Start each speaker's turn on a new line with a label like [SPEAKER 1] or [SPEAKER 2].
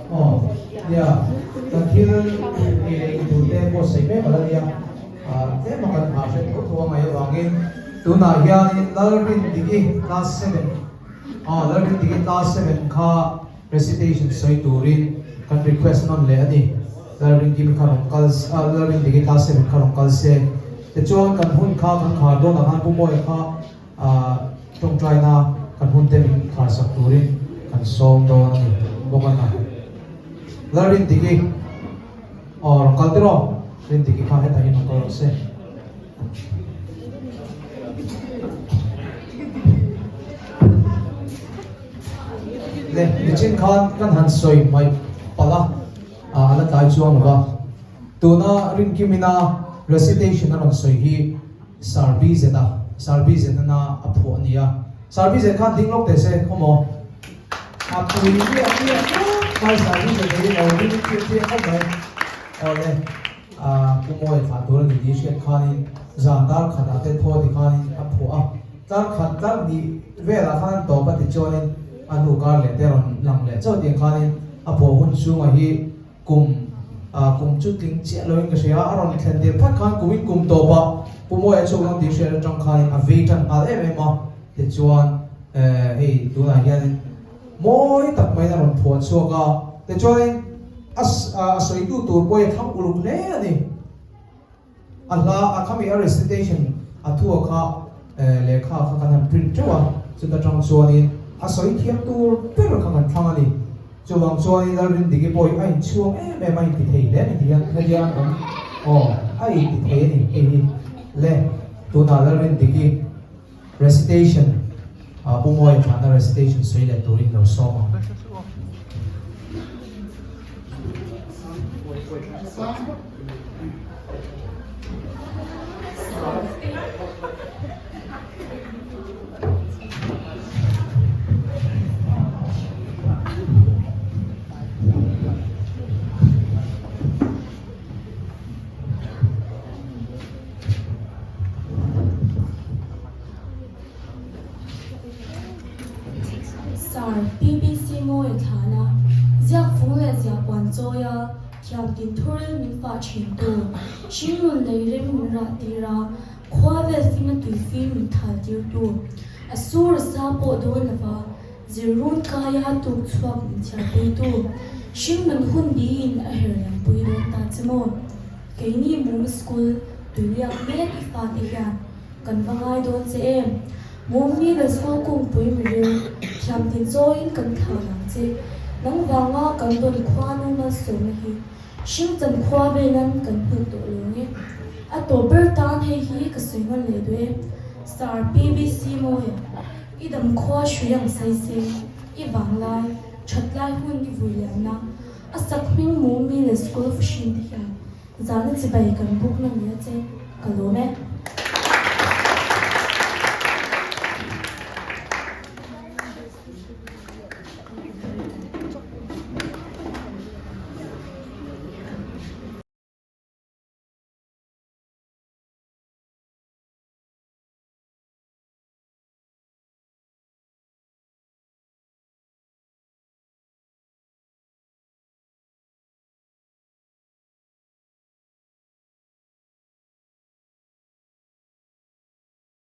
[SPEAKER 1] Aw, nia, kan thil ei leh in tur te buatsaih mek a la nia. Tlem a kan nghah hret tho tho a ngaih avangin tunah hianin Lalrindiki class seven, aw Lalrindiki class seven kha recitation sawi turin kan request nawn leh a ni. Lalringkimi kha rawn kal, Lalrindiki class seven kha rawn kal se. Tichuan kan hun kha kan khar dawn ang khan Pu Mawia kha tawngtaina kan hun te min kharsak turin kan sawm dawn a ni bawk a na. Lalrindiki. Aw rawn kal tiraw? Rindiki kha hetah hian rawn kal rawh se. Le, nichin khan kan han sawi hmaih palh a, a la tlai chuang lo va. Tuna Rinkimina recitation a rawn sawi hi Sir BZ-a, Sir BZ-ana a phuah a ni a. Sir BZ khan ding lawk teh se, khawmaw? A pui miah miah khawp mai Sir BZ hi lo ring chiah chiah khawp mai. Awle, Pu Mawia thlah tur a ni tih hriat khanin zan dar khatah te thaw ti khanin a phuah a. Tlar khat tlar hnih velah khan an tawp a tichuanin a hnu kar leh te rawn lang leh chauh tiang khanin a phuah hun chhungah hi kum kum chu tling chiah loin ka hria a, a rawn thlen tir phat khan kumin kum tawpah Pu Mawia chhuak dawn tih hriat atang khanin a vei tan nghal em em a, tichuan hei tunah hianin mawi tak maiin a rawn phuah chhuak a, tichuanin a a sawitu tur pawh hi a thlang uluk hle a ni. A hla a khami a recitation a thu a kha lehkha kha kan han print teuh a, chuta tang chuanin a sawi thiam tur ber kha kan thlang a ni. Chuvang chuanin Lalrindiki pawh hi a inchhuang em em a inti thei hle a ni ti hian hetia an awm aw a inti thei a ni hei hi le tunah Lalrindiki recitation Pu Mawia thahna recitation sawi leh turin lo sawm ang.
[SPEAKER 2] Sir PBC Mawi thlana ziak fung leh ziah puan chawia thiam tin thuril min fah thin tu, hringnun lei rem min rah tir a, khua vel finga tui fim min thal tir tu, a sur a sa pawh dawn lova zirrun kaia tuk chhuak min chhiar pui tu, hringnun hun biin a her lam pui dawn ta che maw? Keini Mum School tuiliak mek i fate hian kan va ngai dawn che em? Mum Middle School kungpui miril thiam tin chawiin kan thlah ang che. Nang vanga kan dawn khuanu malsawmna hi hringchan khua velan kan hmuh tawh lo nge. A tawp ber tan hei hi ka sawi ngan leh duh e. Sir PBC Mawia, i dam khua hrui ang sai se, i vanglai, that lai hun i vui liamna, a sak hming Mum Middle School fahrin te hian zana chibai kan buk na nia che, ka lawm e.